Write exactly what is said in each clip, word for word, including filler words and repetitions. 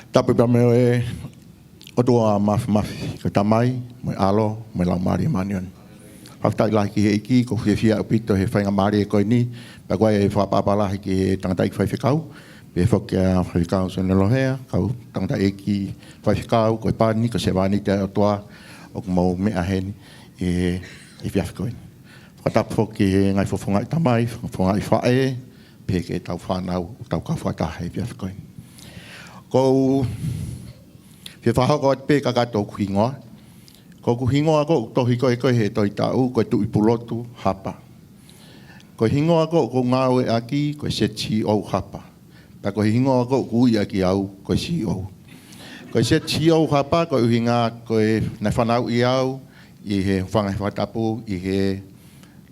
Tapu pea mo e ʻOtua Māfimafi, ko e Tamai, mo e ʻAlo, mo e Laumālie Māʻoniʻoni. Fakafetaʻi lahi ki he ʻEiki, ʻoku ou fiefia ʻaupito he faingamālie ko eni, pea ko e fakaʻapaʻapa lahi ki he tangataʻeiki faifekau, pea foki ʻa Faifekau Sione Lohea, kau tangataʻeiki faifekau, ko e pani, ko e sevāniti ʻa e ʻOtua, ʻoku mou meʻa heni, ʻi he, ʻi he efiafi ko eni. Fakatapu foki ki he ngaahi fofongaʻi tamai, fofongaʻi faʻē, pehē ki heʻetau fānau, ʻoku tau kau fakataha he efiafi ko eni. ʻOku ou fie fakahoko atu pē kakato hoku hingoa. Ko hoku hingoa ʻoku tohi ko ē ko ē he tohi taʻu, ko e Tuʻipulotu Hapa. Ko e hingoa ʻoku ou ngāueʻaki, ko e CEO Hapa. Pea ko e hingoa ʻoku ui ʻaki au, ko e CEO. Ko e CEO Hapa, ko e ʻuhinga ko e naʻe fanauʻi au ʻi he hūfanga he fakatapu, ʻi he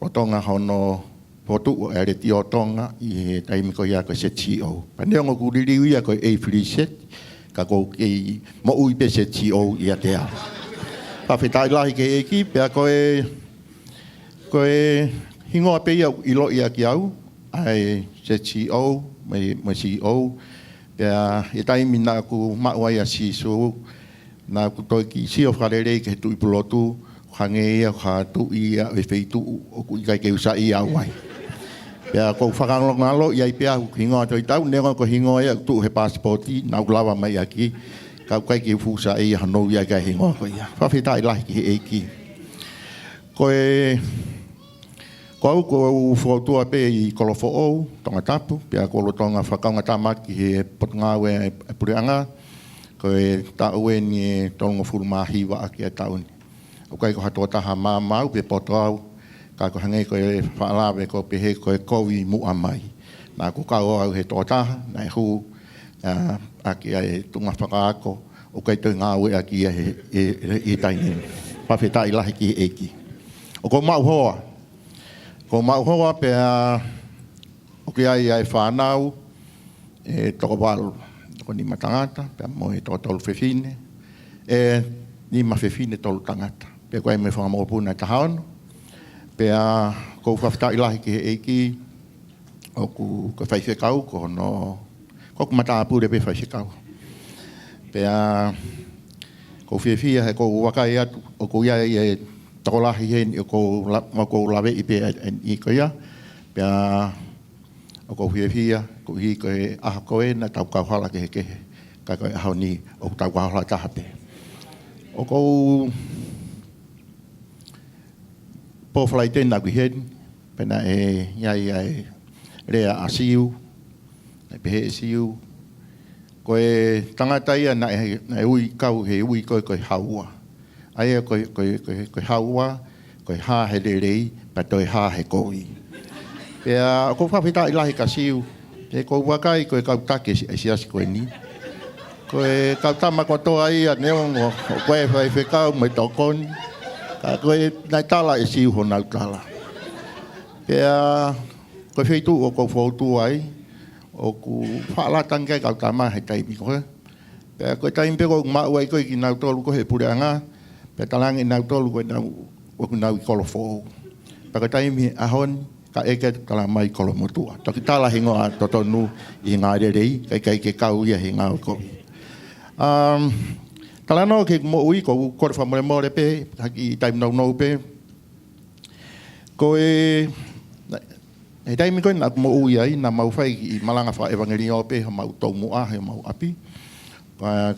lolotonga hono fokotuʻu ʻa e Letiō Tonga ʻi he taimi ko ia ko e CEO. Pea neongo ʻoku liliu ia ko e A three Z, ka ʻoku ou kei moʻui pē CEO ʻiate au. Fakafetaʻi lahi ki he ʻEiki, pea ko e, ko e hingoa pē ia ʻoku ʻiloʻi ʻaki au, ʻa e CEO, mo e, mo e CEO. Pea ʻi he taimi naʻa ku maʻu ai ʻa Sīsū, naʻa ku toe kiʻi sio fakalelei ki he Tuʻipulotu, hangē ia ko ha tuʻi ia ʻo e feituʻu ʻoku ʻikai ke u saiʻia au ai. Pea ʻoku ou fakangalongaloʻi ai pē au hoku hingoa tohi taʻu, neongo ko e hingoa ia ʻoku tuʻu he paasipooti naʻa ku lava mai ʻaki, ka ʻoku ʻikai ke u fuʻu saiʻia hono ui ʻaki ʻa e hingoa ko ia. Fakafetaʻi lahi ki he ʻEiki. Ko e, ko au ʻoku ou fokoutua pē ʻi Kolofoʻou, Tongatapu, pea ʻoku ou lolotonga fakaʻaongaʻi atu ki he Potungāue ʻa e Puleʻanga, ko e taʻu eni ʻe tolungofulu mā hiva ʻaki ʻa e taʻu ni. ʻOku ʻikai ko ha tokotaha maumau pe poto au, ka ʻoku hangē ko e fakalave ʻoku pehē ko e kovi muʻa mai. Naʻa ku kau au he tokotaha, naʻe hū, ʻa, ʻaki ʻa e tuʻunga fakaako, ʻoku ʻikai toe ngāueʻaki ia he, he, he, he taimi ni. Fakafetaʻi lahi ki he ʻEiki. ʻOku ou maʻu hoa. ʻOku ou maʻu hoa pea ʻoku ʻi ai ʻa e fānau, ʻe toko valu, toko nima tangata, pea mo e toko tolu fefine, ʻe nima fefine tolu tangata. Pea ʻoku ʻi ai mo e fanga mokopuna ʻe taha ono. Pea ʻoku ou fakafetaʻi lahi ki he ʻEiki, ʻoku, ko e faifekau, ko hono, ko hoku matāpule pē faifekau. Pea ʻoku ou fiefia he ʻoku ou vakai atu, ʻoku ʻi ai e tokolahi heni, ʻoku ou la-, ʻoku ou laveʻi pē ʻa e, ʻa e niʻihi ko ia. Pea ʻoku ou fiefia, koeʻuhi ko e ʻaho ko ē naʻa tau kauhala kehekehe, ka ko e ʻaho ni ʻoku tau kauhala taha pē. ʻOku ou pō Falaite naʻa ku ʻi heni, pea naʻe ʻi ai ʻa e lea ʻa Siu, naʻe pehē ʻe Siu, ko e tangata ia naʻe, naʻe ui kau he ui ko ē ko e haua. ʻA ia ko e, ko e, ko e, ko e haua, ko e hā he lelei, pea toe hā he kovi. Pea ʻoku ou fakafetaʻi lahi kia Siu, he ʻoku ou vakai ko e kau taki ʻa e siasi ko eni. Ko e kau tama kotoa ia neongo, ko e faifekau mo e tokoni. Ka ko e naʻe tala ʻe Siu honau tala. Pea ko e feituʻu ʻoku ou fokoutua ai, ʻoku fakalata ange ai kau tama he taimi ko ē. Pea ko e taimi pē ʻoku maʻu ai ko ē kinautolu ko ē he puleʻanga, pea talaange ʻe nautolu ko ʻenau, ʻoku nau ʻi Kolofoʻou. Pea ko e taimi ʻaho ni, ka ʻeke atu talamai Kolomotuʻa. Toki tala hingoa totonu ʻi he ngāue lelei, ka ʻikai ke kau ia he ngāue kovi. Um, talanoa ki heʻeku moʻui, ʻoku ou kole fakamolemole pē, ha kiʻi taimi nounou pē. Ko e, he taimi ko ē naʻa ku moʻui ai, naʻa mau fai kiʻi malanga fakaʻevangeliō pē, homau toumuʻa, he homau ʻapi. Pea,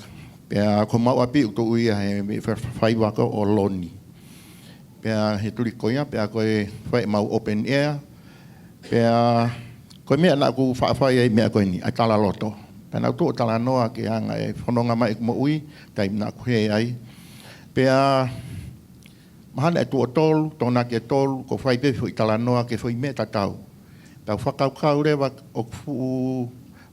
pea ko homau ʻapi ʻoku tuʻu ia he meʻa fa-, faiva ko ē ʻo Loni. Pea he tuli ko ia, pea ko e fai ʻemau open air. Pea ko e meʻa naʻa ku faʻa fai ai meʻa ko eni, ʻa e talaloto. Pea naʻa ku tuʻu ʻo talanoa ki he anga e fononga mai ʻeku moʻui, taimi naʻa ku hē ai. Pea mahalo ʻe tuʻo tolu, Tokonaki ʻe tolu, ʻoku ou fai pē foʻi talanoa ki he foʻi meʻa tatau. Pea u fakakaukau leva ʻoku fuʻu,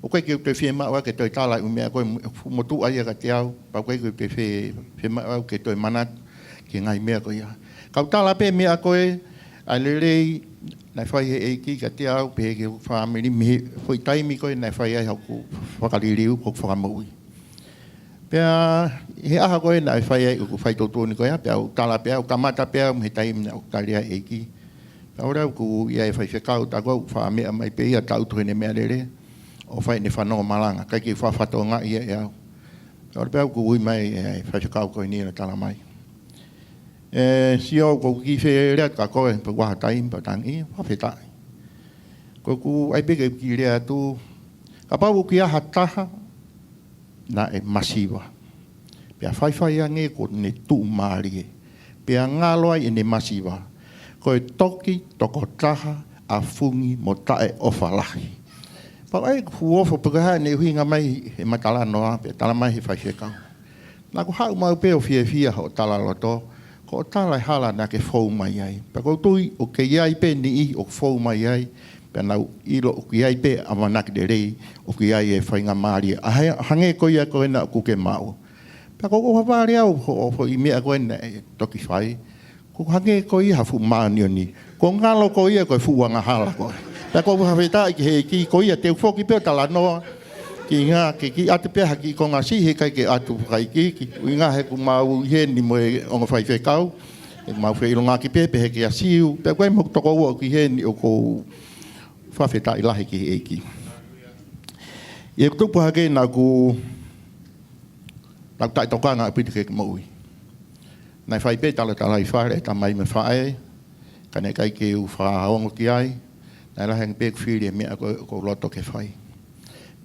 ʻoku ʻikai ke u toe fiemaʻu ke toe tala ʻa e meʻa ko ē, ʻoku fuʻu motuʻa ia kiate au, pea ʻoku ʻikai ke u toe fie, fiemaʻu ke toe manatu ki he ngaahi meʻa ko ia. Ka u tala pē meʻa ko ē, ʻa e lelei, naʻe fai he ʻEiki kiate au, pehē ki he fāmili, mei he foʻi taimi ko ē, naʻe fai ai hoku fakaliliu, hoku fakamoʻui. Pea, he ʻaho ko ē naʻe fai ai ʻeku fai tuʻutuʻuni ko ia, pea u tala pē au, kamata pē au mei he taimi naʻe tali ai ʻEiki. Pea ʻoku ou ʻi ai e faifekau, tā ko ē ʻoku faʻa meʻa mai pē ia, tangutu heʻene meʻalele, ʻo fai ʻene fanongo malanga, ʻikai ke faʻa fatongia ia ʻe au. Pea ʻoku pehē ʻoku ui mai e faifekau ko eni ʻo ne tala mai, ʻe Sio, ʻoku ou kiʻi fie lea atu kia koe pe ʻoku ʻi ai ha taimi, pea u tangi, fakafetaʻi. Ko ʻeku ʻai pē ke u kiʻi lea atu, kapau ʻoku ʻi ai ha taha naʻe masiva, pea faifai ange kuo ne tuʻumālie, pea ngalo ai ʻene masiva, ko e toki tokotaha ʻafungi mo taʻeʻofa lahi. Pea ʻai ʻeku fuʻu ofo pe ko e hā ʻene ʻuhinga mai he matalanoa, pea tala mai he faifekau, naʻa ku haʻu maʻu pē ʻo fiefia hoʻo talaloto, ko hoʻo tala e hala naʻa ke fou mai ai. Pea ʻoku ou tui ʻoku kei ʻi ai pē niʻihi ʻoku fou mai ai, pea nau ʻilo ʻoku ʻi ai pē ʻamanaki lelei, ʻoku ʻi ai e faingamālie, ʻa he, hangē ko ia ko ena ʻoku ke maʻu. Pea ʻoku ou ʻohovale au ho, ho ʻi meʻa ko ena ʻe toki fai. ʻOku hangē ko ia ha fuʻu māʻoniʻoni. Kuo ngalo ko ia ko e fuʻu angahala ko ē. Pea ʻoku ou fakafetaʻi ki he ʻEiki, ko ia te u foki pē ʻo talanoa. Kiʻi ngā, ke kiʻi ʻatu pē ha kiʻi konga siʻi, heʻikai ke ʻatu fakaikiiki. ʻUhinga he ʻoku mau ʻi heni mo e ongo faifekau, ʻoku mau feʻiloaki pē, pehē kia Siu, pea ko e mo tokoua ʻoku ʻi heni, ʻoku ou fakafetaʻi lahi ki he ʻEiki. ʻI heʻeku tupu hake naʻa ku, naʻa ku taʻetokanga ʻaupito ki heʻeku moʻui. Naʻe fai pē talatalaifale e tamai mo e faʻē, ka naʻe ʻikai ke u fakaongo ki ai. Naʻe lahi ange pē ʻeku fili e meʻa ko ē ʻoku ou loto ke fai.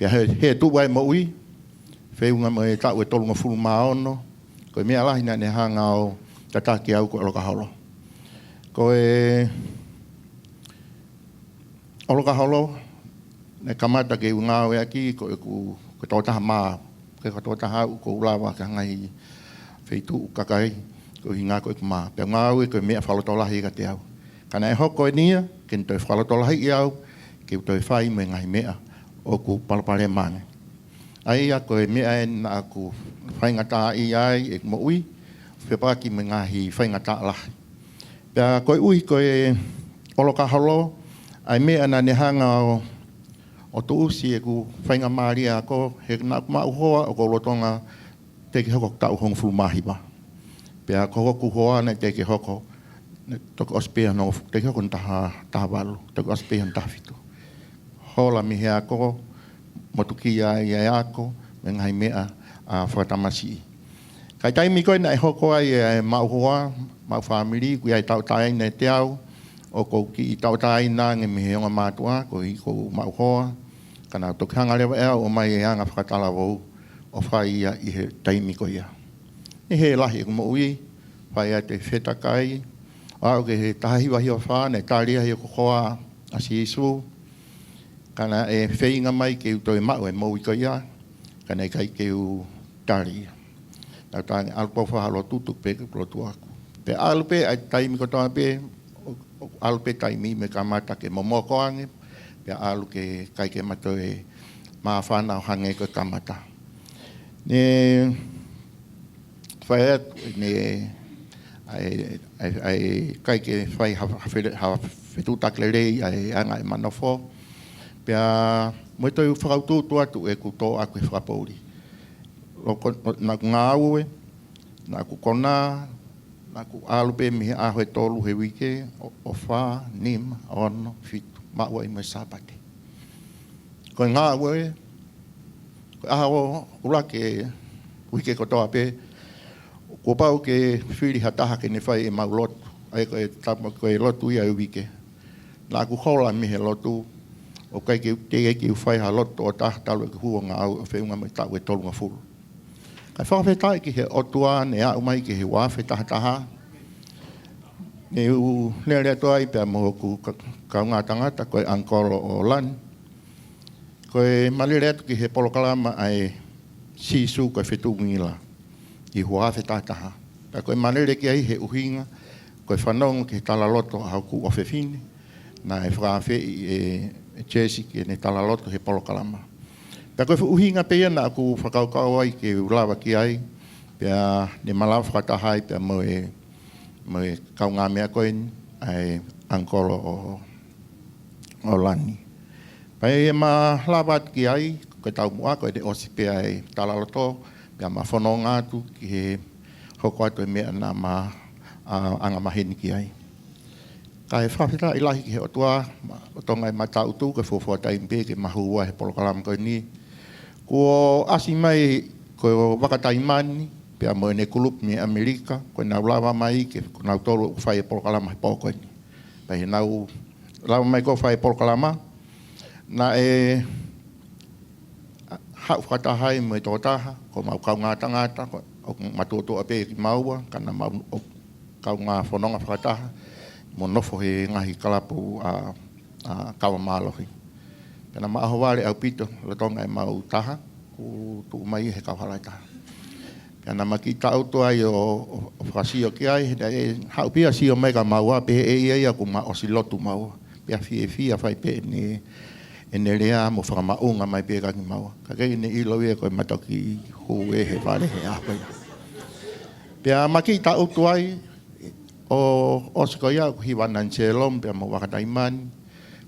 Pea he, he tuʻu ai e moʻui, feʻunga mo e taʻu ʻe tolungofulu mā ono, ko e meʻa lahi naʻa ne hanga ʻo tataki au ko e ʻolokaholo. Ko e ʻolokaholo naʻe kamata ke u ngāueʻaki ko ʻeku, ko e tokotaha mā, ko e tokotaha au ʻoku ou lava ki he ngaahi feituʻu kakai, ko e ʻuhinga ko ʻeku mā. Pea u ngāue ko e meʻa fakalotolahi kiate au. Ka naʻe hoko eni ia ke ne toe fakalotolahiʻi au ke u toe fai mo e ngaahi meʻa ʻoku palopalema ange. ʻA ia ko e meʻa ē naʻa ku faingataʻaʻia ai ʻeku moʻui, fepaki mo e ngaahi faingataʻa lahi. Pea koeʻuhi ko e ʻolokaholo, ʻa e meʻa naʻa ne hanga ʻo, ʻo tuʻusi ʻeku faingamālie ako, he naʻa ku maʻu hoa ʻoku ou lolotonga teʻeki hoko taʻu hongofulu mā hiva. Pea ko hoku hoa naʻe teʻeki hoko, naʻe toki ʻosi pē hono, teʻeki hoko hono taha, taha valu, toki ʻosi pē hono taha fitu. Hola mei he ako, motukia ai e ako, mo e ngaahi meʻa, ʻa, fakatamasiʻi. Ka ʻi he taimi ko ē naʻe hoko ai e maʻu hoa, maʻu fāmili, ʻoku ʻi ai e tauʻatāina ʻiate au, ʻoku ou kiʻi tauʻatāina ange mei he ongo mātuʻa, koeʻuhi ʻoku ou maʻu hoa, ka naʻe toki hanga leva ʻe au ʻo ʻomai e anga fakatalavou, ʻo fai ia ʻi he taimi ko ia. Naʻe lahi ʻeku moʻui, fai atu e fetakai, ʻo aʻu ki he taha hiva hiva fā, naʻe tali ai hoku hoa ʻa Sīsū, ka naʻe feinga mai ke u toe maʻu e moʻui ko ia, ka naʻe ʻikai ke u tali ia. Naʻa ku talaange ʻalu pē ʻo fakalotu, tuku pē ke u lotu ʻaʻaku. Pea ʻalu pē ʻa e taimi kotoa pē, ʻo, ʻo ʻalu pē taimi mo e kamata ke momoko ange, pea ʻalu ke ʻikai ke ma toe māfana ʻo hangē ko e kamata. Naʻe fai atu, naʻe, ʻa e, ʻa e, ʻa e ʻikai ke fai ha, ha fele-, ha fetuʻutaki lelei ʻa e anga ʻema nofo. Pea mo e toe fakautuutu atu ʻeku tō ʻaʻaku he fakapoʻuli. Loko, naʻa ku ngāue, naʻa ku konā, naʻa ku ʻalu pē mei he ʻaho ʻe tolu he uike, ʻo, ʻo fā, nima, ono, fitu, maʻu ai mo e Sāpate. Ko e ngāue, ko e ʻaho ʻuluaki e uike kotoa pē, kuo pau ke fili ha taha ke ne fai ʻemau lotu, ʻa ia ko e tama, ko e lotu ia e uike. Naʻa ku hola mei he lotu, ʻo ʻikai ke, teʻeki ke u fai ha lotu ʻo taha talu ʻeku hū ʻo ngāue ʻo feʻunga mo e taʻu ʻe tolungofulu. Kae fakafetaʻi ki he ʻOtua naʻe aʻu mai ki he ua afe taha taha. Naʻa ku lele atu ai pea mo hoku ka-, kaungā tangata ko e ʻangikolo ʻo Lani. Ko ʻema lele atu ki he polokalama ʻa e Sīsū ko e Fetuʻungila ʻi he ua afe taha taha. Pea ko ʻema lele ki ai he ʻuhinga, ko e fanongo ki he talaloto ʻa hoku ʻofefine, naʻe fakaafeʻi ʻe, ʻe Jesse ke ne talaloto he polokalama. Pea ko e fuʻu ʻuhinga pē ia naʻa ku fakakaukau ai ke u lava ki ai, pea ne ma lava fakataha ai pea mo e, mo e kaungāmeʻa ko eni, ʻa e ʻangikolo ʻo, ʻo Lani. Pea ʻi heʻema lava atu ki ai, ko e taumuʻa ko ʻene ʻosi pē ʻa e talaloto, pea ma fononga atu ki he hoko atu e meʻa naʻa ma, ʻa, angamaheni ki ai. Kae fakafetaʻi lahi ki he ʻOtua, ma, ʻo Tonga ʻi he mataʻutu, ko e fuofua taimi pē ke ma hū ai he polokalama ko eni. Kuo ʻasi mai ko Vakataimani, pea mo ʻene kulupu mei ʻAmelika, ko ʻenau lava mai ke, ko nautolu ʻoku fai e polokalama he pō ko eni. Pea ʻi heʻenau lava mai ko ē fai e polokalama, naʻe haʻu fakataha ai mo e tokotaha, ko homau kaungā tangata, ko, ʻoku matuʻotuʻa pē kimaua, ka naʻa mau ʻo kaungā fononga fakataha, mo nofo he ngaahi kalapu ʻa, ʻa kava mālohi. Pea naʻa ma ʻohovale ʻaupito, lolotonga ʻemau taha, kuo tuʻu mai he kauhala ʻe taha. Pea naʻa ma kiʻi tangutu ai ʻo, ʻo, ʻo fakasio ki ai, he naʻe haʻu pē ia ʻo sio mai kia maua, pehē ʻe ia ia kuo ma ʻosi lotu maua. Pea fiefia fai pē ʻene, ʻene lea mo fakamaʻunga mai pē kia kimaua. Ka ʻikai ke ne ʻilo ia ko e ma toki hū ʻe he vale he ʻaho ko ia. Pea ma kiʻi tangutu ai, ʻo ʻosi ko ia ʻoku hiva Nancy Lom pea mo Vakataimani,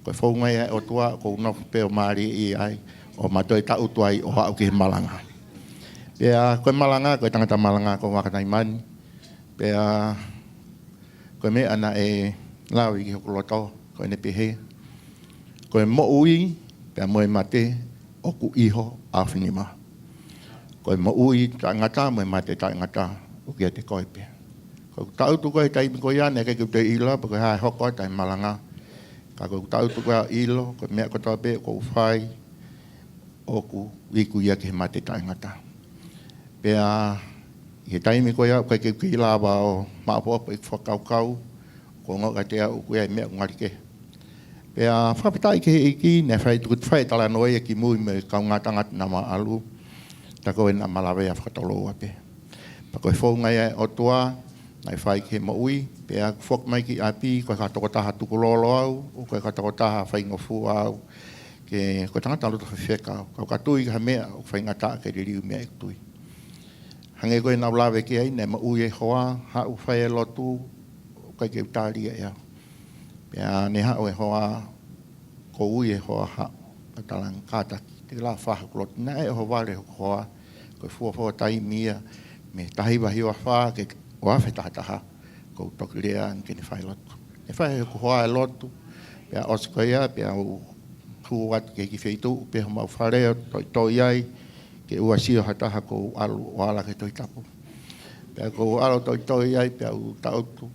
ko e founga ia ʻa e ʻOtua, ʻoku ou nofo pē ʻo mālieʻia ai, ʻo ma toe tangutu ai ʻo aʻu ki he malanga. Pea ko e malanga, ko e tangata malanga ko Vakataimani, pea ko e meʻa naʻe lave ki hoku loto, ko ʻene pehē, ko e moʻui pea mo e mate ʻoku ʻi ho ʻaofinima. Ko e moʻui taʻengata mo e mate taʻengata ʻoku ʻiate koe pē. Ko ʻeku tangutu ko ē he taimi ko ia, naʻe ʻikai ke u toe ʻilo pe ko e hā e hoko atu ʻa e malanga. Ka ko ʻeku tangutu ko ē ʻo ʻilo, ko e meʻa kotoa pē ʻoku ou fai, ʻoku iku ia ki he mate taʻengata. Pea ʻi he taimi ko ia, ʻoku ʻikai ke u kei lava ʻo maʻopoʻopo ʻeku fakakaukau, ʻoku ongo kiate au ʻoku ʻi ai e meʻa ʻoku ngali kehe. Pea fakafetaʻi ki he ʻEiki, naʻe fai tuku fai e talanoa ia kimui mo e kaungā tangata naʻa ma ʻalu, tā ko ē naʻa ma lavea fakatoloua pē. Pea ko e founga ia ʻa e ʻOtua, naʻe fai ki he moʻui, pea ʻoku foki mai ki ʻapi, ʻikai ko ha tokotaha tukulolo au, ʻikai ko ha tokotaha faingofua au, ke ko e tangata loto fefeka au, ka ʻoku ou tui ki ha meʻa ʻoku faingataʻa ke liliu mei ai ʻeku tui. Hangē ko ʻenau lave ki ai, naʻe ma ui e hoa, haʻu fai e lotu, ʻikai ke u tali ia ʻe au. Pea ne haʻu e hoa, ʻoku ou ui e hoa haʻu, pea talaange kātaki, te ke lava ʻo fai hoku lotu. Naʻe ʻohovale hoku hoa, ko e fuofua taimi ia, mei he taha hiva hiva fā ki he ua afe taha taha, ʻoku ou toki lea ange ke ne fai lotu. Ne fai hoku hoa e lotu, pea ʻosi ko ia, pea u hū atu ki he kiʻi feituʻu pē homau fale ʻo toitoi ai, ke ʻoua ʻe sio ha taha, ʻoku ou ʻalu ʻo ala ki he Tohi Tapu. Pea ʻoku ou ʻalu ʻo toitoi ai, pea u tangutu,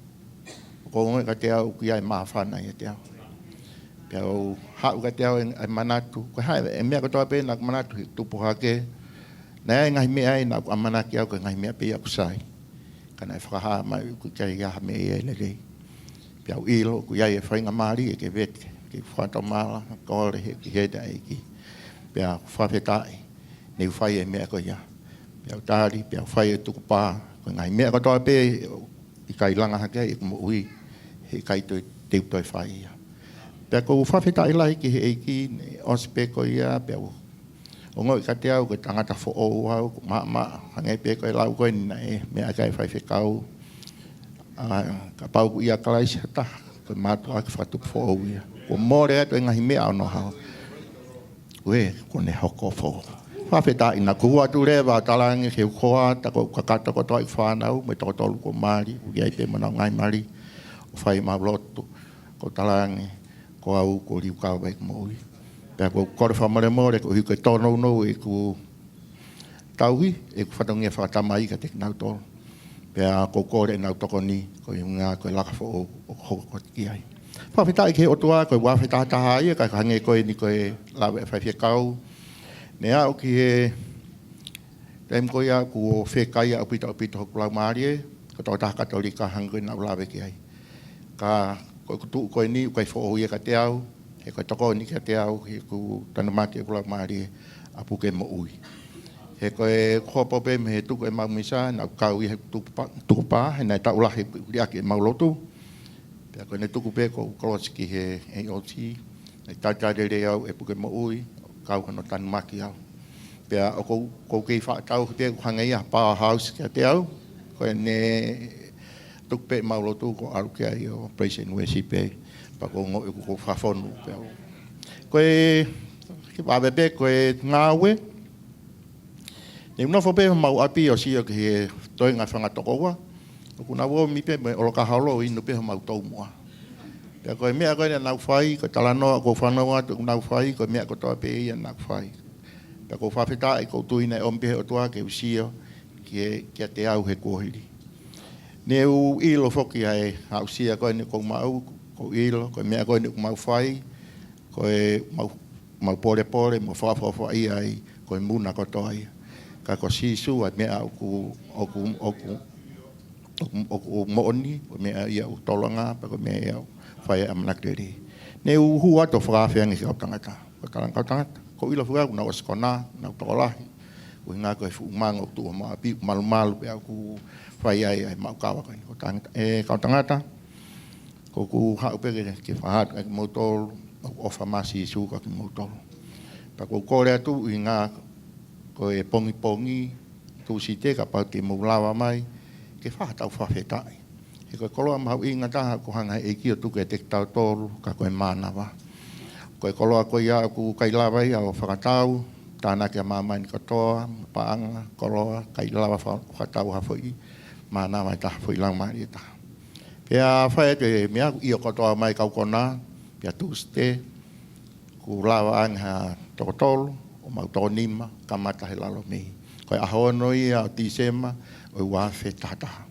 ʻoku ou ongoʻi kiate au ʻoku ʻi ai e māfana ʻiate au. Pea u haʻu kiate au e, e manatu, ko e hā e meʻa kotoa pē naʻa ku manatu heʻeku tupu hake, naʻe ʻi ai e ngaahi meʻa ia naʻa ku ʻamanaki au ko e ngaahi meʻa pē ia ʻoku sai. Ka naʻe fakahā mai ʻoku ʻikai ha meʻa ia ʻe lelei. Pea u ʻilo ʻoku ʻi ai e faingamālie ke vete, ke fakatomala, kole he, ki he ʻEiki. Pea fakafetaʻi, ne u fai e meʻa ko ia. Pea u tali, pea u fai e tukupā, ko e ngaahi meʻa kotoa pē ʻikai langa hake ai ʻeku moʻui, heʻikai toe, te u toe fai ia. Pea ʻoku ou fakafetaʻi lahi ki he ʻEiki, ne ʻosi pē ko ia, pea u ongoʻi kiate au ko e tangata foʻou au, ʻoku ou maʻamaʻa, hangē pē ko e lau ko eni naʻe meʻa ki ai e faifekau. ʻA, kapau ʻoku ʻia Kalaisi ha taha, ko e mātuʻaki fakatupu foʻou ia. Kuo mole atu e ngaahi meʻa ʻo e know-how. Ue, kuo ne hoko foʻou. Fakafetaʻi, naʻa ku ʻoatu leva ʻo talaange ki he hoa, tā ko ē kakato kotoa ʻeku fānau, mo e toko tolu kuo mali, ʻoku ʻi ai pē mo ʻenau ngaahi mali, ʻo fai ʻemau lotu, ʻoku ou talaange, ko au kuo liukava ʻeku moʻui. Pea ʻoku ou kole fakamolemole, koeʻuhi ko e tōnounou ʻeku tauhi ʻeku fatongia fakatamai kiate kinautolu. Pea ʻoku ou kole ʻenau tokoni, ko e ʻuhinga ko e laka foʻou ʻoku hoko atu ki ai. Fakafetaʻi ki he ʻOtua, ko e ua afe taha taha ia, ka hangē ko eni ko e lave ʻa e faifekau. Ne aʻu ki he taimi ko ia kuo fekaia ʻaupito ʻaupito hoku laumālie, ko e tokotaha Katolika hangē ko ʻenau lave ki ai. Ka ko ʻeku tuʻu ko eni, ʻoku ʻikai foʻou ia kiate au, he ko e tokoni kiate au, heʻeku tanumaki ʻeku laumālie ʻa Pukemoʻui. He ko e hopo pē mei he tuku ʻemau misa, naʻa ku kau ia he tukupā, tukupā, he naʻe taʻu lahi ʻeku liʻaki ʻemau lotu. Pea ko ʻene tuku pē ko ʻeku kolosi ki he A O C, naʻe talitali lelei au ʻe Pukemoʻui, kau hono tanumaki au. Pea ʻoku ou, ʻoku ou kei fakatauhi pē ʻoku hangē ia ha powerhouse kiate au, ko ʻene tuku pē ʻemau lotu ʻoku ou ʻalu ki ai ʻo praise and worship pē, pea ʻoku ou ongoʻi ʻoku ou fakafonu pē au. Ko e, ke vave pē, ko e ngāue, ne u nofo pē homau ʻapi ʻo sio ki he toenga fanga tokoua, ʻoku nau omi pē mo e ʻolokaholo ʻo inu pē homau toumuʻa. Pea ko e meʻa ko ē naʻa nau fai, ko e talanoa ʻoku ou fanongo atu ʻoku nau fai, ko e meʻa kotoa pē ia naʻa ku fai. Pea ʻoku ou fakafetaʻi ʻoku ou tui naʻe ʻomi pē ʻe he ʻOtua ke u sio ki he, kiate au he kuohili. Ne u ʻilo foki ʻa e aʻusia ko eni ʻoku ou maʻu, ʻoku ou ʻilo, ko e meʻa ko eni ʻoku mau fai, ko e mau, mau polepole, mau fakaʻofoʻofaʻia ai, ko e muna kotoa ia. Ka ko Sīsū ʻa e meʻa ʻoku, ʻoku, ʻoku, ʻoku, ʻoku moʻoni, ko e meʻa ia ʻoku tolonga, pea ko e meʻa ia ʻoku fai ʻamanaki lelei. Ne u hū atu ʻo fakaafe ange ki he kau tangata. Ko e kau tangata, ʻoku ou ʻilo foki au naʻa ku ʻosi konā, naʻa ku tokolahi. ʻUhinga ko e fuʻu manga ʻoku tuʻu ʻi hoʻomou ʻapi, malumalu pē ʻoku fai ai ʻa e maʻu kava ko eni. Kau tangata, ʻe kau tangata, ʻoku ou haʻu pē ke, ke fakahā atu kiate kimoutolu ʻoku ʻofa mai ʻa Sīsū kiate kimoutolu. Pea ʻoku ou kole atu ʻuhinga ko e pongipongi Tūsite kapau te mou lava mai ke fai haʻatau fakafetaʻi. He ko e koloa mahuʻinga taha ʻoku hanga ʻe he ʻEiki ʻo tuku kiate kitautolu, ka ko e mānava. Ko e koloa ko ia ʻoku ʻikai lava ia ʻo fakatau, tānaki ʻa māmani kotoa, paʻanga, koloa, ʻikai lava fa-, fakatau ha foʻi mānava ʻe taha, foʻi laumālie ʻe taha. Pea fai atu e meʻa, ʻio kotoa mai kau konā, pea Tūsite, kuo lava ange ha toko tolu, ʻo mau toko nima, kamata he lalo mei. Ko e ʻaho ono ia ʻo Tīsema, ʻo e ua afe taha taha.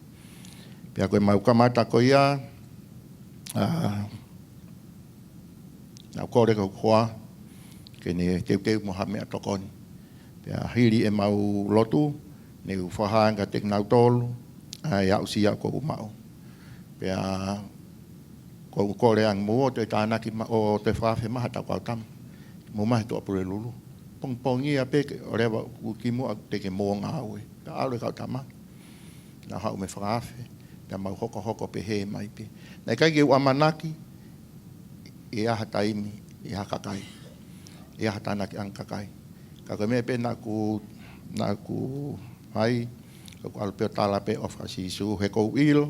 Pea ko ʻemau kamata ko ia, ʻa, naʻa ku kole ki hoku hoa, ke ne teuteu mo ha meʻa tokoni. Pea hili ʻemau lotu, ne u fakahā ange kiate kinautolu ʻa e aʻusia ʻoku ou maʻu. Pea ʻoku ou kole ange mou ō ʻo toe tānaki mai, ʻo toe fakaafe mai haʻatau kau tama. Mou ō mai he Tuʻapulelulu. Pongipongi ia pē ke ʻoleva ʻoku kimuʻa teʻeki ke mou ngāue. Pea ʻalu e kau tama. Naʻa ku haʻu mo e fakaafe, pea mau hokohoko pehē mai pē. Naʻe ʻikai ke u ʻamanaki ʻe ʻi ai ha taimi, ʻe ʻi ai ha kakai, ʻe ʻi ai ha tānaki ange kakai. Ka ko e meʻa pē naʻa ku, naʻa ku fai, ko ʻeku ʻalu pē ʻo tala pē ʻofa ʻa Sīsū, he ʻoku ou ʻilo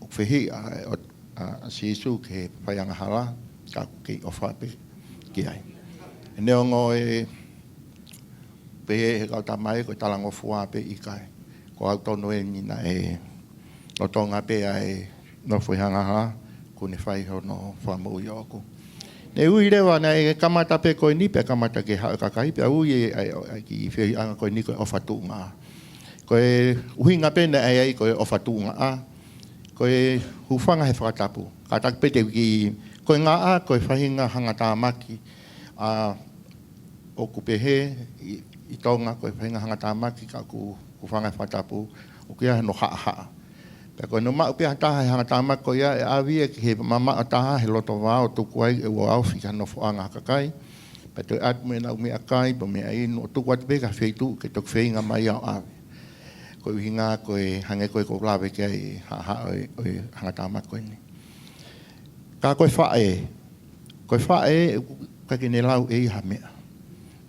ʻoku fehiʻa ʻa, ʻa, ʻa Sīsū ki he fai angahala, ka ʻoku kei ʻofa pē ki ai. Neongo e pehē ʻe he kau tama ko e talangofua pe ʻikai. Ko au tonu eni naʻe lolotonga pē ʻa e nofo ʻi he angahala, kuo ne fai hono fakamoʻui ʻoʻoku. Ne ui leva naʻe kamata pē ko eni pea kamata ke haʻu e kakai pea ui e, ʻa e, ʻa e kiʻi feohiʻanga ko eni ko e ʻofa tuʻungaʻa. Ko e ʻuhinga pē naʻe ʻi ai ko e ʻofa tuʻungaʻa, ko e hūfanga he fakatapu. Kātaki pē te u kiʻi, ko e ngaʻa, ko e faʻahinga hangatāmaki, ʻa, ʻoku pehē ʻi, ʻi Tonga ko e faʻahinga hangatāmaki ka ʻoku, ʻoku hūfanga he fakatapu, ʻoku ʻi ai hano haʻahaʻa. Pea ko hono maʻu pē ha taha he hangatāmaki ko ia ʻe ʻave ia ki he mamaʻo taha he loto vao ʻo tuku ai ʻe ua ofi ki ha nofoʻanga ʻa e kakai. Pea toe ʻatu mo ʻenau meʻakai, pe meʻainu, ʻo tuku atu pē ki ha feituʻu ke toki feinga mai ia ʻo ʻave. Ko e ʻuhinga ko e hangē ko e ʻoku ou lave ki ai e haʻahaʻa ʻo e, ʻo e hangatāmaki ko eni. Ka ko e faʻē, ko e faʻē, ʻoku ʻikai ke ne lau ʻe ia ha meʻa.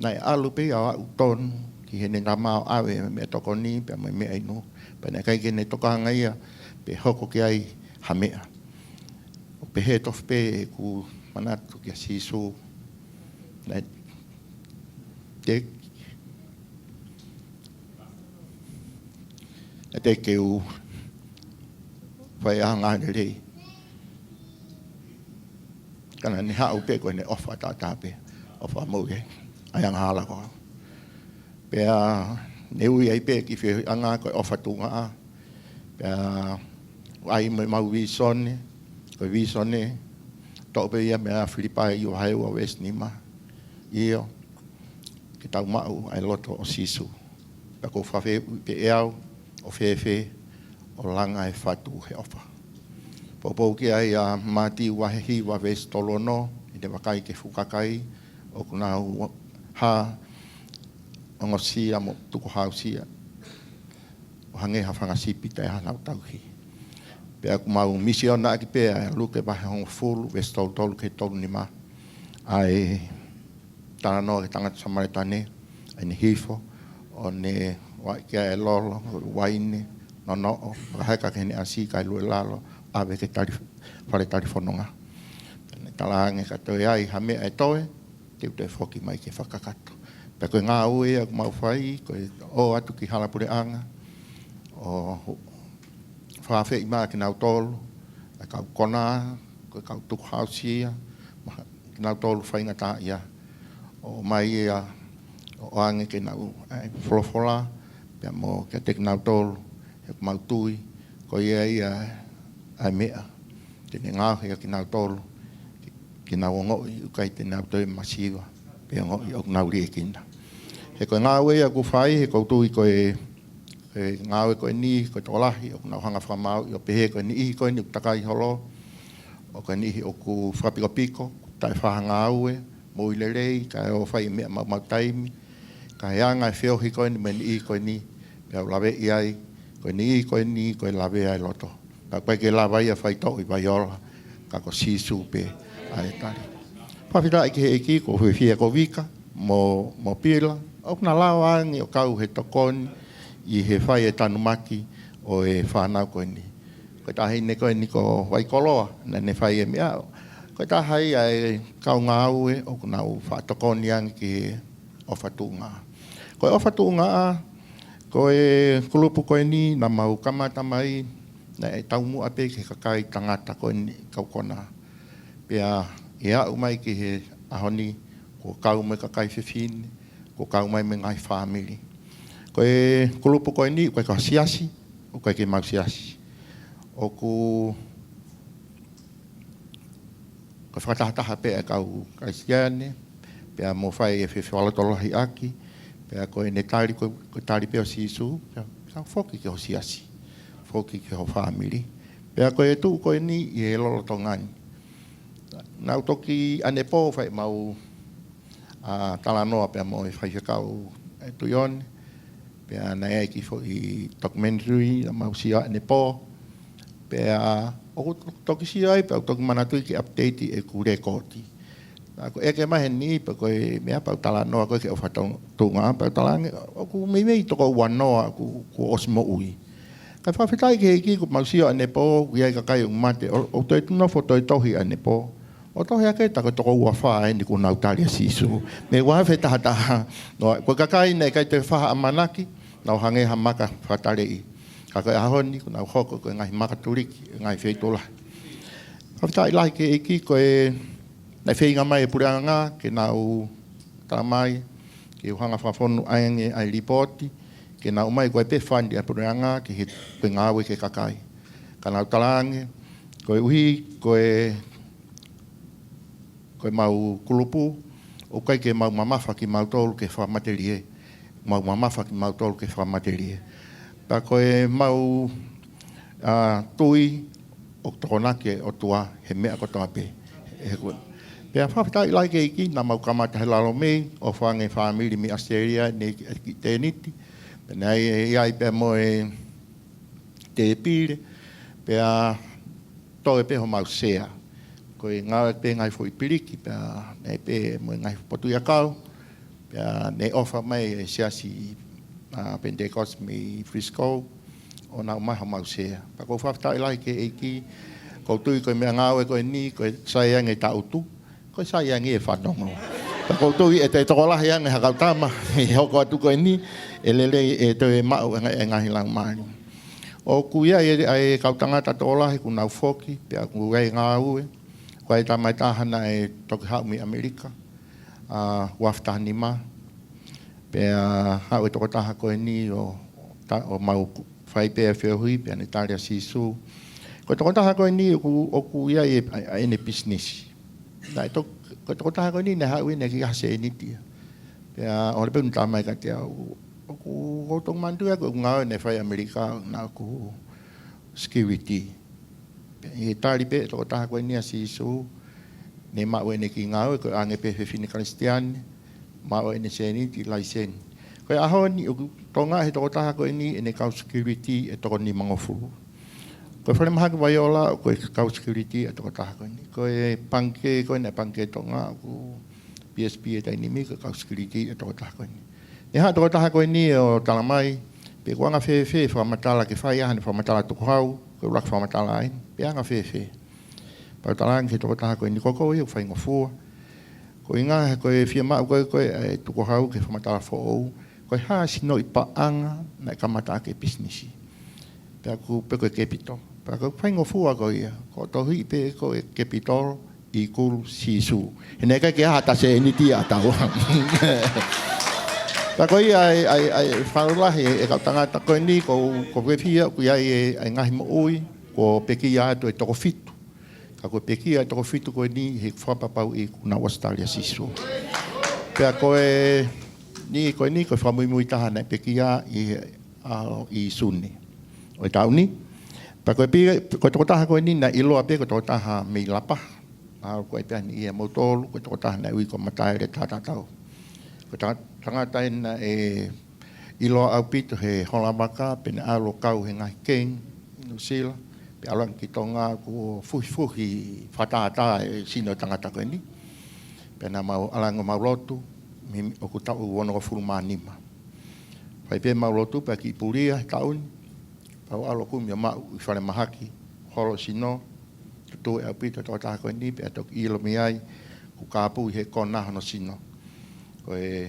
Naʻe ʻalu pē ia ʻo aʻu tonu ki heʻene tama ʻo ʻave meʻatokoni pea mo e meʻainu. Pea naʻe ʻikai ke ne tokanga ia pe hoko ki ai ha meʻa. ʻO pehē tofu pē ʻeku manatu kia Sīsū. Naʻe teʻeki, naʻe teʻeki ke u fai ha ngāue lelei. Ka naʻa ne haʻu pē ko ʻene ʻofa taʻataʻa pē, ʻofa moʻui ʻa e angahala ko au. Pea ne ui ai pē e kiʻi feohiʻanga ko e ʻofa tuʻungaʻa. Pea ʻai mo ʻemau vīsone, ko e vīsone, toʻo pē ia mei he Filipai vahe ua veesi nima. ʻIo, ke tau maʻu ʻa e loto ʻo Sīsū. Pea ʻoku ou fakafehuʻi pē ʻe au, ʻoku fēfē ʻo langa e fatu he ʻofa. Poupou ki ai ʻa Mātiu vahe hiva veesi tolu ono, ʻi heʻene vakai ki he fuʻu kakai, ʻoku nau hā, ongosia mo tukuhausia, ʻo hangē ha fanga sipi taʻe ʻi ai haʻanau tauhi. Pea ʻoku mau misionaʻaki pē ʻa Luke vahe hongofulu, veesi tolu tolu ki he tolu nima. ʻA e talanoa ki he tangata Samēlia ni, ʻa ʻene hifo, ʻo ne vaʻi ki ai e lolo, uaine, nonoʻo, fakaheka ki heʻene ʻasi kae lue lalo, ʻave ki he tali-, fale talifononga. Pea ne talaange ka toe ʻi ai ha meʻa ʻe toe, te u toe foki mai ke fakakakato. Pea ko e ngāue ia ʻoku mau fai, ko e ō atu ki hala puleʻanga, ʻo fakafeʻi mai kinautolu, ʻa e kau konā, ko e kau tukuhausia, mo kinautolu faingataʻaʻia, ʻo ʻomai ia ʻoange ke nau ʻai folofola, pea mo kiate kinautolu, he ʻoku mau tui, ko ia ia ʻa e meʻa te ne ngaohi ʻa kinautolu, ke nau ongoʻi ʻoku ʻikai te nau toe masiva, pe ongoʻi ʻoku nau liʻekina. He ko e ngāue ia ʻoku fai, he ʻoku ou tui ko e, e ngāue ko eni, ko e tokolahi, ʻoku nau hanga fakamaau, ʻio pehē ko e niʻihi ko eni ʻoku takai holo, ʻo ko e niʻihi ʻoku fakapikopiko, taʻe faʻa ngāue, moʻui lelei, kae ō fai e meʻa maumau taimi, ka ʻi he anga e feohi ko eni mo e niʻihi ko eni, pea u laveʻi ai, ko e niʻihi ko eni, ko e lavea e loto. Ka ʻoku ʻikai ke lava ia ʻo faitoʻo ʻi Vaiola, ka ko Sīsū pē ʻa e tali. Fakafetaʻi ki he ʻEiki, ʻoku ou fiefia ko Vika, mo, mo Pila, ʻoku na lava ange ʻo kau he tokoni, ʻi he fai e tanumaki ʻo e fānau ko eni. Ko e taha eni ko eni ko Vaikoloa, naʻa ne fai e meʻa. Ko e taha ia e kau ngāue ʻoku nau faʻa tokoni ange ki he ʻofa tuʻunga. Ko e ʻofa tuʻunga, ko e kulupu ko eni naʻa mau kamata mai, naʻe taumuʻa pē ki he kakai tangata ko eni kau konā. Pea ʻi he aʻu mai ki he ʻaho ni, kuo kau mo e kakai fefine, kuo kau mai mo e ngaahi fāmili. Ko e kulupu ko eni, ʻoku ʻikai ko ha siasi, ʻoku ʻikai ke mau siasi. ʻOku, ko e fakatahataha pē ʻa e kau Kalisitiane, pea mo fai e fefakalotolahiʻaki, pea ko ʻene tali ko, ko e tali pē ʻo Sīsū, pea, pea foki ki ho siasi, foki ki ho fāmili. Pea ko e tuʻu ko eni ʻi he lolotonga ni. Naʻa ku toki ʻanepō fai ʻemau, ʻa, talanoa pea mo e faifekau ʻe Tuʻione. Pea naʻe ʻi ai e kiʻi foʻi documentary naʻa mau sio ai ʻanepō. Pea ʻoku toki sio ai, pea ʻoku toki manatuʻi ke update ʻeku lēkooti. Naʻa ku ʻeke mai heni, pea ko e meʻa pea u talanoa ko ē ki he ʻofa tuʻunga, pea u talaange, ʻoku meimei toko uanoa kuo, kuo ʻosi moʻui. Kae fakafetaʻi ki he ʻEiki, kuo mau sio ʻanepō, ʻoku ʻi ai e kakai ʻoku mate, ʻo, ʻo toe nofo toe tohi ʻanepō. ʻO tohi hake, tā ko e toko uafā eni kuo nau tali ʻa Sīsū. Mei he uaafe taha taha. Noa, ko e kakai naʻe ʻikai toe fai ha ʻamanaki, nau hangē ha maka fakataleʻi. Ka ko e ʻaho ni, kuo nau hoko ko e ngaahi maka tuliki, ngaahi feituʻu lahi. Fakafetaʻi lahi ki he ʻEiki, ko e naʻe feinga mai e puleʻanga ke nau talamai, ke u hanga fakafonu ange ʻa e lipooti, ke nau ʻomai ko e pē fund ʻa e puleʻanga ki he, ko e ngāue ki he kakai. Ka nau talaange, koeʻuhi, ko e, ko ʻemau kulupu, ʻoku ʻikai ke mau mamafa kimautolu ke fakamatelie, mau mamafa kimautolu ke fakamatelie. Pea ko ʻemau, ʻa, tui, ʻoku tokonaki e ʻOtua he meʻa kotoa pē. He ko, pea fakafetaʻi lahi ki he ʻEiki, naʻa mau kamata he lalo mei, ʻofa ange fāmili mei ʻAositelēlia, naʻe ʻi ai e kiʻi tēniti, pea naʻe ʻi ai pē mo e tēpile, pea toe pē homau sea. Ko e ngāue pē ngaahi foʻi piliki, pea naʻe pē mo e ngaahi potuʻi ʻakau, pea naʻe ʻofa mai e siasi, ʻa, Pentecost mei Frisco, ʻo nau ʻomai homau sea. Pea ʻoku ou fakafetaʻi lahi ki he ʻEiki, ʻoku ou tui ko e meʻangāue ko eni, ko e sai ange e taʻutu, ko e sai ange e fanongo. Pea ʻoku ou tui ʻe toe tokolahi ange ha kau tama, ʻi he hoko atu ko eni, ʻe lelei ʻe toe maʻu e nga-, e ngaahi laumālie. ʻOku ʻi ai e, e kau tangata tokolahi kuo nau foki, pea ʻoku ʻi ai e ngāue, ko e tama ʻe taha naʻe toki haʻu mei ʻAmelika, ʻa, uaafe taha nima. Pea haʻu e tokotaha ko eni ʻo ta-, ʻo mau fai pē e feohi, pea ne tali ʻa Sīsū. Ko e tokotaha ko eni ʻoku, ʻoku ʻi ai e, ʻa, ʻa ʻene pisinisi. Naʻe tok-, ko e tokotaha ko eni naʻe haʻu ʻi he ʻikai ha sēniti ia. Pea ʻoku ou pehē ʻe talamai kiate au, ʻoku, ʻoku ou tokoni manatu ia ko e ngāue naʻe fai ʻi ʻAmelika, naʻa ku security. Pea ʻi he tali pē ʻe he tokotaha ko eni ʻa Sīsū, ne maʻu ʻene kiʻi ngāue, ko e ʻoange pē fefine Kalisitiane, maʻu ʻene sēniti, laiseni. Ko e ʻaho ni ʻoku tokangaʻi ʻe he tokotaha ko eni ʻene kau security ʻe toko nimangofulu. Ko e falemahaki Vaiola, ko e kau security ʻa e tokotaha ko eni. Ko e pangikē ko eni, pangikē Tonga, ʻoku BSP he taimi ni, ko e kau security ʻa e tokotaha ko eni. Ne haʻu e tokotaha ko eni ʻo talamai, pe ʻoku anga fēfē e fakamatala ke fai, ʻa ʻene fakamatala tukuhau, ko e ʻuluaki fakamatala eni, pe ʻoku anga fēfē. Pea u talaange ki he tokotaha ko eni, ko koe ia ʻoku faingofua. Ko e ʻuhinga he ko e fiemaʻu ko ē ko ē ʻa e tukuhau ki he fakamatala foʻou, ko e hā e sinoʻi paʻanga naʻe kamata ʻaki e pisinisi. Pea ʻoku pehē ko e capital. Pea ko e faingofua ko ia, ko e tohi pē ko e capital equal Sīsū. He naʻe ʻikai ke ʻi ai ha sēniti ʻatautolu. Pea ko ia ʻa e, ʻa e, ʻa e fakalotolahi ʻa e kau tangata ko eni, ko, ko e fiha ʻoku ʻi ai e, ʻa e ngaahi moʻui, kuo pekia atu ʻe toko fitu. Ka ko e pekia ʻe toko fitu ko eni he fakapapauʻi kuo nau ʻosi tali ʻa Sīsū. Pea ko e, ni ko eni, ko e fakamuimui taha naʻe pekia ʻi he, ʻa, ʻi Sune ʻo e taʻu ni. Pea ko e pi-, ko e tokotaha ko eni naʻe ʻiloa pē ko e tokotaha mei Lapa. Mahalo ko e pehē ni ia moutolu, ko e tokotaha naʻe ui ko Mataele Tatatau. Ko e ta-, tangata ena naʻe ʻiloa ʻaupito he hola vaka, pea naʻe ʻalu ʻo kau he ngaahi keng ʻi Nuʻusila, pea ʻalu ange ki Tonga kuo fuhifuhi fakatātā e sino ʻo e tangata ko eni. Pea naʻa mau ʻalu ange ʻo mau lotu, mi-, ʻoku taʻu onongofulu mā nima. Fai pē ʻemau lotu pea kiʻi pulia he taʻu ni, pea u ʻalu ʻo kumi ʻo maʻu ʻi falemahaki, holo sino, tutuʻu ʻaupito e tokotaha ko eni, pea toki ʻilo mei ai, kuo kāpui he kona hono sino. Ko e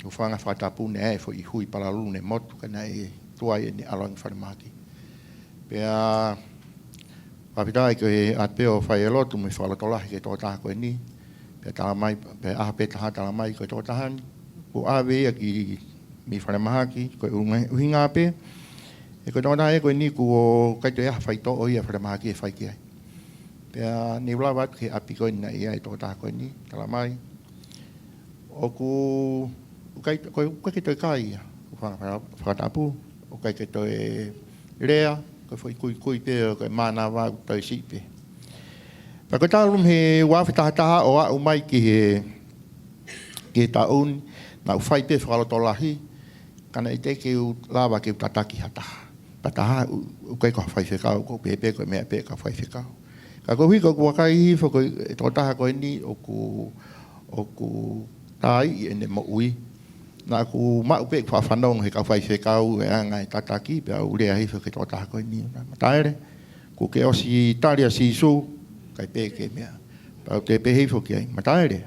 hūfanga he fakatapu naʻe ʻi ai e foʻi hui palalulu naʻe motu, ka naʻe tuai ʻene ʻalu ange ki falemahaki. Pea fakafetaʻi ko e ʻatā pē ʻo fai e lotu mo e fakalotolahi ki he tokotaha ko eni. Pea tala mai, pea ʻaho pē taha tala mai ko e tokotaha ni, kuo ʻave ia ki mei falemahaki, ko e ʻuhinga, ʻuhinga pē, he ko e tokotaha ē ko eni kuo ʻikai toe ʻi ai ha faitoʻo ia ʻa falemahaki ʻe fai ki ai. Pea ne u lava atu ki he ʻapi ko eni naʻe ʻi ai e tokotaha ko eni, tala mai. ʻOku, ʻoku ʻikai, ko e, ʻoku ʻikai ke toe kai ia. Faka-, faka-, fakatapu, ʻoku ʻikai ke toe lea, ko e foʻi kuikui pē, ko e mānava ʻoku toe siʻi pē. Pea ko e talu mei he ua afe taha taha ʻo aʻu mai ki he, ki he taʻu ni, naʻa ku fai pē fakalotolahi, ka naʻe ʻikai ke u lava ke u tataki ha taha. Pea taha, ʻoku, ʻoku ʻikai ko ha faifekau, ʻoku ou pehē pē ko e meʻa pē ʻa e kau faifekau. Ka koeʻuhi ko ʻeku vakai hifo ko e tokotaha ko eni ʻoku, ʻoku tāiʻi ʻene moʻui. Naʻa ku maʻu pē ʻeku faʻa fanongo he kau faifekau e anga e tataki, pea u lea hifo ki he tokotaha ko eni, Mataele, kuo ke ʻosi tali ʻa Sīsū, ʻikai pē ke meʻa. Pea u toe pehē hifo ki ai, Mataele,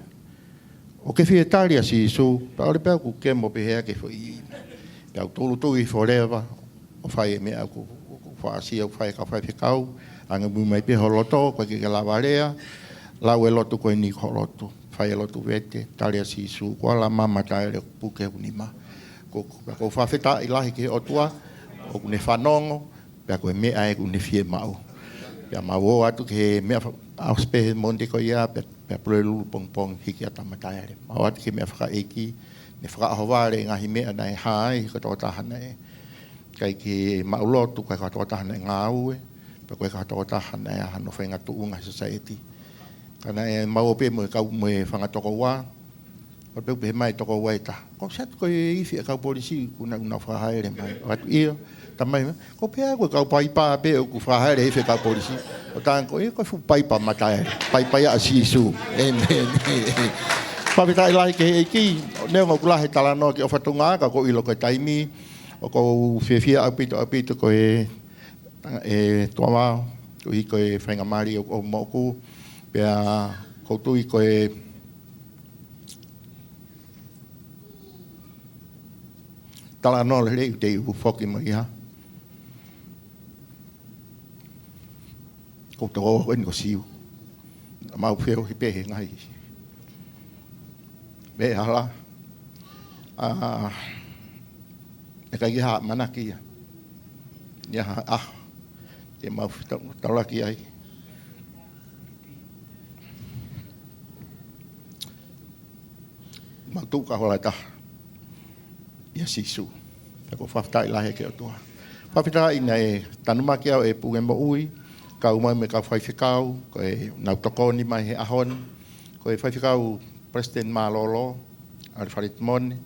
ʻoku ke fie tali ʻa Sīsū? Pea ʻalu pē ʻo kemo pē hake e foʻi. Pea u tūʻulutui hifo leva ʻo fai e meʻa ʻoku, ʻoku faʻa sio ʻoku fai ʻe he kau faifekau, ange muimui mai pē ho loto, ʻoku ʻikai ke ke lava lea, lau e lotu ko eni ko ho lotu. Fai e lotu vete, tali ʻa Sīsū, kuo ala mai ʻa Mataele ʻo puke hoku nima. Ko, ko, ko e fakafetaʻi lahi ki he ʻOtua, ʻoku ne fanongo, pea ko e meʻa ē ʻoku ne fiemaʻu. Pea mau ō atu ki he meʻa fa-, ʻosi pē he Mōnite ko ia, pea, pea Pulelulu pongipongi hiki atu ʻa Mataele. Mau ō atu ki he meʻa fakaʻeiki, ne fakaʻohovale e ngaahi meʻa naʻe hā ai, ko e tokotaha naʻe ʻikai ke maʻu lotu, ʻikai ko ha tokotaha naʻe ngāue, pea ʻikai ko ha tokotaha naʻe ʻi ai hano faʻahinga tuʻunga he sosaieti. Ka naʻe mau ō pē mo e kau, mo e fanga tokoua, ʻo pehē mai e tokoua ʻe taha, ko e sio atu ko e ifi e kau polisi kuo nau, nau fakahēʻi mai. ʻOatu ia, tala mai, ko e pehē ko e kau paipa pē ʻoku fakahēʻi e ifi e kau polisi. ʻO talaange ko e, ko e fuʻu paipa ʻa Mataele. Paipa ia ʻa Sīsū. ʻĒmeni. Fakafetaʻi lahi ki he ʻEiki, neongo ʻoku lahi e talanoa ki ʻOfatunga, ka ʻoku ou ʻilo ko e taimi, ʻoku ou fiefia ʻaupito, ʻaupito ko e, e tuʻa vao, koeʻuhi ko e faingamālie ʻoku ʻomai moʻoku, pea ʻoku ou tui ko e talanoa lelei ʻoku te u foki mai ai. Ko e tokoua ko eni ko Siu. Mau feohi pē he ngaahi meʻa hala. ʻA, ʻikai ke ʻi ai ha ʻamanaki ia. ʻI ai ha ʻaho te mau fetau-, taulaki ai. Mau tuʻu kau hala ʻe taha ʻia Sīsū. Pea ʻoku ou fakafetaʻi lahi ki he ʻOtua. Fakafetaʻi naʻe tanumaki au ʻe he Puke Moʻui, kau mai mo e kau faifekau, ko ʻenau tokoni mai he ʻaho ni. Ko e faifekau Palesiteni Mālōlō, ʻAlifeleti Mone,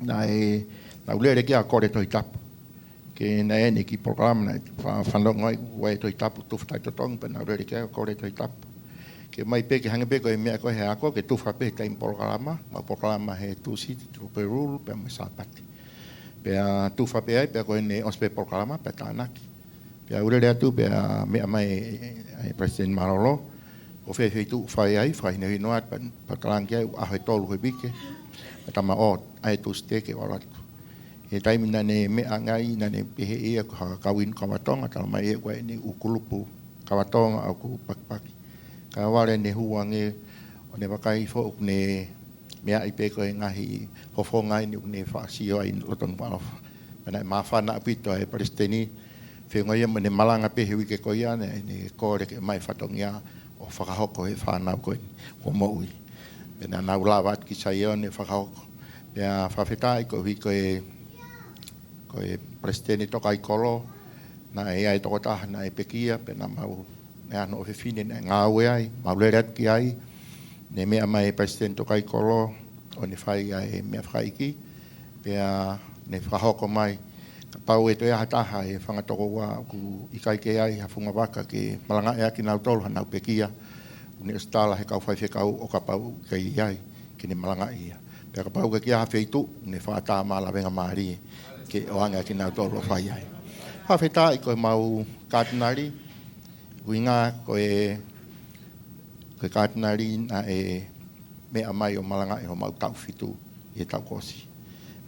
naʻe, naʻa ku lele ki ai ʻo kole Tohi Tapu. Ke naʻe ʻi ai ʻene kiʻi polokalama naʻe fa-, fanongo ai ʻoku ʻi ai e Tohi Tapu, tufa taʻetotongi, pea naʻa ku lele ki ai ʻo kole Tohi Tapu. Ke ʻomai pē ke hangē pē ko e meʻa ko ē he ako, ke tufa pē he taimi polokalama, mau polokalama he Tūsite, Pulelulu, pea mo e Sāpate. Pea tufa pē ai, pea ko ʻene ʻosi pē polokalama, pea tānaki. Pea u lele atu, pea meʻa mai ʻa e Palesiteni Mālōlō, ko fē feituʻu ʻoku fai ai, fakahinohino atu, pea, pea talaange ki ai, ʻaho ʻe tolu he uike, pea tala mai ʻoku ʻi ai e Tūsite ke u ʻalu atu. He taimi naʻa ne meʻa ange ai, naʻa ne pehē ʻe ia ko ha kau inu kava Tonga, tala mai ʻe ia ko ʻene ʻū kulupu kava Tonga ʻoku pakipaki. Kae vale ne hū ange ʻo ne vakai hifo ʻoku ne meaʻi pē ko e ngaahi fofonga ʻeni ʻoku ne faʻa sio ai ʻi loto Nukuʻalofa. Pea naʻe māfana ʻaupito ʻa e palesiteni, feinga ia mo ʻene malanga pē he uike ko ia, naʻa ne kole ke ʻomai fatongia ʻo fakahoko he fānau ko eni kuo moʻui. Pea naʻa nau lava atu ki Saione ʻo fakahoko. Pea fakafetaʻi koeʻuhi ko e, ko e palesiteni tokaikoló, naʻe ʻi ai e tokotaha naʻe pekia, pea naʻa mau, naʻe ʻi ai hano ʻofefine naʻe ngāue ai, mau lele atu ki ai, ne meʻa mai e palesiteni tokaikoló, ʻo ne fai ʻa e meʻa fakaʻeiki, pea ne fakahoko mai. Kapau ʻe toe ʻi ai ha taha ʻi he fanga tokoua ʻoku ʻikai ke ʻi ai ha funga vaka ke malangaʻi ʻaki kinautolu hanau pekia, ʻoku ne ʻosi tala he kau faifekau ʻo kapau ʻe ʻikai ʻi ai, ke ne malangaʻi ia. Pea kapau ʻoku ʻikai ha feituʻu, ne fakaʻatā mai ha lavengamālie ke ʻoange ʻaki kinautolu ʻo fai ai. Fakafetaʻi ko e mau katinali, ʻuhinga ko e, ko e katinali naʻe meʻa mai ʻo malangaʻi homau taʻu fitu ʻi he taʻu kuo ʻosi.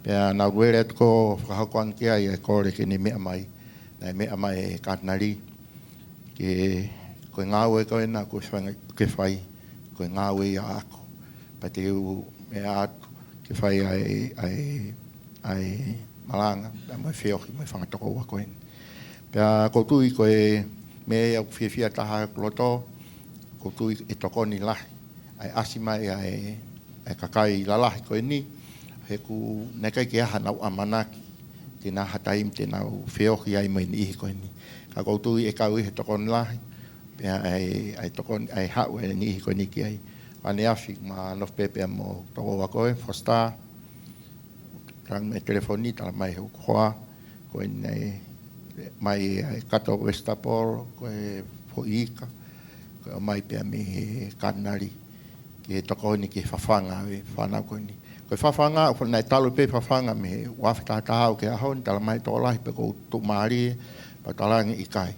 Pea naʻa ku lele atu ʻo fakahoko ange ki ai ʻa e kole ke ne meʻa mai, naʻe meʻa mai e katinali, ke ko e ngāue ko ena ʻoku ke fai, ko e ngāue ia ʻaʻaku. Pea te u meʻa atu ke fai ʻa e, ʻa e, ʻa e malanga, pea mo e feohi mo e fanga tokoua ko eni. Pea ʻoku ou tui ko e meʻa ia ʻoku fiefia taha ʻi hoku loto, ʻoku ou tui ʻe tokoni lahi ʻa e ʻasi mai ʻa e, ʻa e kakai lalahi ko eni, he ʻoku ʻikai ke ʻi ai hanau ʻamanaki te nau ʻi ai ha taimi te nau feohi ai mo e niʻihi ko eni. Ka ʻoku ou tui ʻe kau ʻi he tokoni lahi, pea ʻa e, ʻa e tokoni, ʻa e haʻu e niʻihi ko eni ki ai. ʻAneafi, ma nofo pē pea mo e tokoua ko ē, Foster, talaange mei he telefoni, tala mai hoku hoa, ko eni ʻomai ʻa e kato vesitapolo, ko e foʻi ika, ko e ʻomai pea mei he katinali, ke tokoni ke fafanga e fānau ko eni. Ko e fafanga, ʻoku naʻe talu pē fafanga mei he ua afe taha taha ʻo aʻu ki he ʻaho ni, tala mai tokolahi pē ʻoku ou tuʻumālie, pea talaange ʻikai.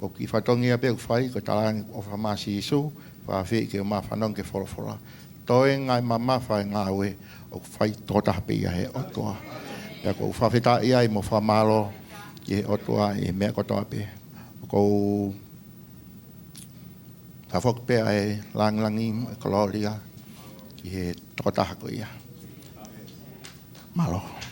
Ko e kiʻi fatongia pē ʻoku fai, ko e talaange ʻofa mai ʻa Sīsū, fakaafeʻi ke u fanongo ki he folofola. Toe ngaahi mamafa e ngāue ʻoku fai tokotaha pē ia ʻe he ʻOtua. Pea ʻoku ou fakafetaʻi ai mo fakamālō ki he ʻOtua ʻi he meʻa kotoa pē. ʻOku ou fakafoki pē ʻa e langilangi mo e kolōlia ki he tokotaha ko ia. Mālō.